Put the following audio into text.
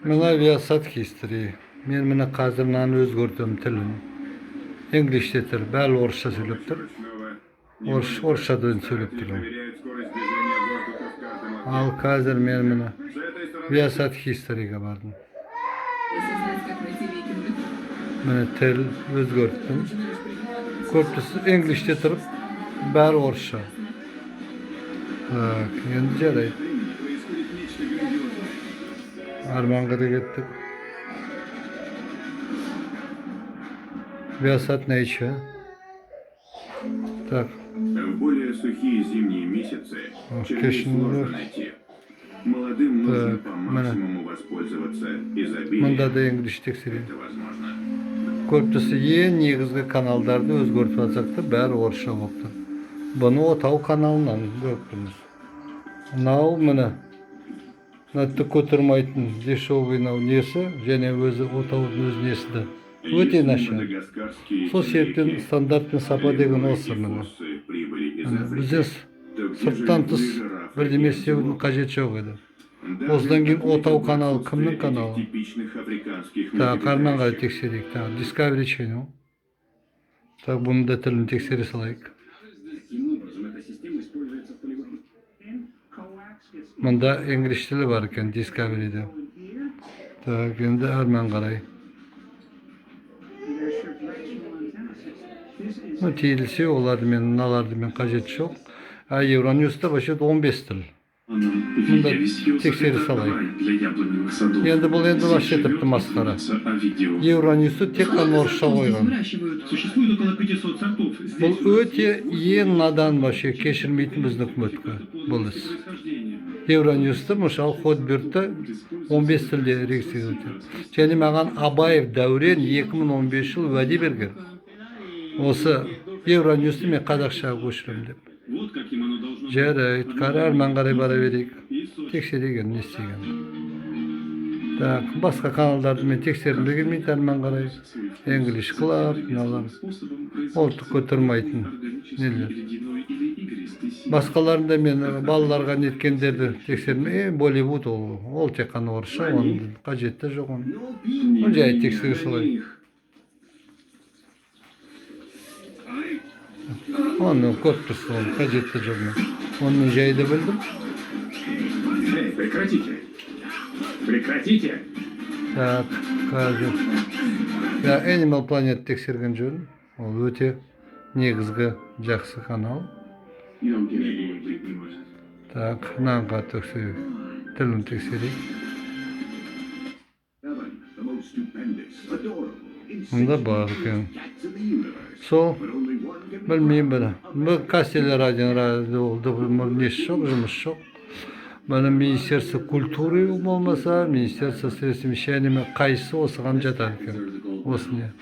Мына Viasat History. Мен міне қазір мынаны өзгертемін тілін. English те тұр, бәрі орысша сөйлеп тұр. Орысшадан сөйлеп тұр. Ал қазір мен міне Viasat History'ге бардым. Если знать, как найти викинга. Міне, тіл өзгерттім. Көріп тұрсыз, English те тұрып, бәрі орысша. Так, енді жарайды. Арманға да кеттік. Viasat Nature. Так, В более сухие зимние месяцы Ох, червей конечно, сложно да. найти. Молодым нужно Так, по міне. максимуму воспользоваться изобилием. Мында да English тексерейін. Это возможно. Көріп тұрсыз, ең негізгі каналдарды өзгертіп алсақ та, бәрі орысша болып тұр. Бұны Отау каналынан көріп тұрмыз. Мынау міне, мына түк көтермейтін дешевый мынау несі, және өзі Отаудың өз несі де өте Есть нашар. мадагаскарские Сол себептен реки. Стандарт пен сапа деген осы міне. Фоссы прибыли из Міне, Африки. бізде То где же сырттан львы, тыс жирафы бірдеме и істеудің антилопы? қажеті жоқ еді. Даже Осыдан кейін отметим Отау каналы отсутствие кімнің этих каналы? типичных африканских Так, арман қарай млекопитающих. тексерейік. Так, Discovery Channel. Так, бұның да тілін тексере салайық. Таким образом, эта система используется в полевых Мында English тілі бар екен Discovery'де. Так, енді арман қарай. Ну, TLC оларды мен, мыналарды мен қажеті жоқ. А Euronews-та вообще 15 тіл. Мында тексере салайық. Для яблоневых садов. Енді бұл енді Здесь вообще живет тіпті масқара. информация о видео. Euronews-ты тек қана орысша қойған. Выращивают. Существует около 500 сортов. Бұл өте ең надан вообще, кешірмейтін біздің үкіметке бұл іс. Euronews-ты, мысалы, Hotbird-ті 15 тілде регистрировать. Және маған Абаев Дәурен 2015 жыл уәде берген. Осы Euronews-ты мен қазақшаға көшіремін деп. Вот каким оно должно быть. Жарайды, қара, арман қарай бара берейік. И сочным. Тексерейік енді не істеген. Так, басқа каналдарды мен тексергім де келмейді арман қарай. English Club, мыналар. Способом Ол түк көтермейтін органический нелер. ледяной или игристый сидр. Басқаларында мен балаларға неткендерді тексермей, Болливуд ол тек қана орысша, оның қажеті де жоқ оның. Ну, жай тексере салайық. Оны көріп тұрсыз, оның қажеті де жоқ мен. Оны мен жай да білдім. Эй, прекратите! Прекратите! Так, қазір. Я Animal Planet тексерген жөн. Ол өте негізгі жақсы канал. Милее быть не может. Так, мынаны тексерейік. Тілін тексерейік. Мында бар екен. Сол білмеймін бұны. Бұл Кастель радио радио несі жоқ, жұмыс жоқ. Міне, Министерство культуры болмаса, Министерство средств вещания ме, қайсысы осыған жатады екен. Осы не.